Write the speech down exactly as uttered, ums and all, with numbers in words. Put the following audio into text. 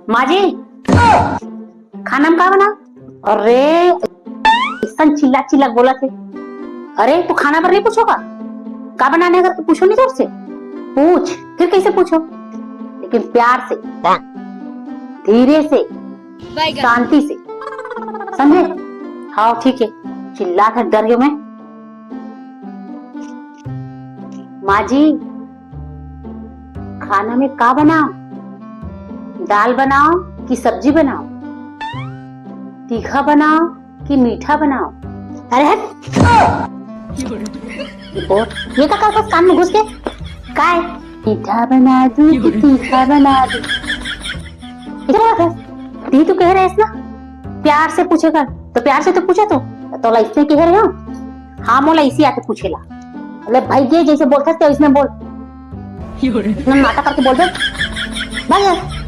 माँ जी, खाना में का बना? अरे, अइसन चिल्ला चिल्ला बोलत हे। अरे, तू खाना बर नहीं पूछो का? का बनाना हे करके पूछो नहीं तोर से? पूछ, फिर कैसे पूछो? लेकिन प्यार से, धीरे से, शांति से, समझे? हाँ, ठीक है। चिल्ला कर डर गयो मैं। माँ जी, खाना में का बनाओ? दाल बनाओ कि सब्जी बनाओ? तीखा बनाओ कि मीठा बनाओ? अरे हट! ये का, का, का कान में घुस के? काय? मीठा बना दूं कि तीखा बना दूं? इधर आ कर। दी तू कह रहे ना, प्यार से पूछेगा, तो प्यार से तो पूछे तू। तो ला इसने कह रहे हो, हाँ, मोला इसी आके पूछेला। बोले, भाई, ये जैसे बोलता है, इसने बोल। इतना नाटक करके बोल दे। भाई,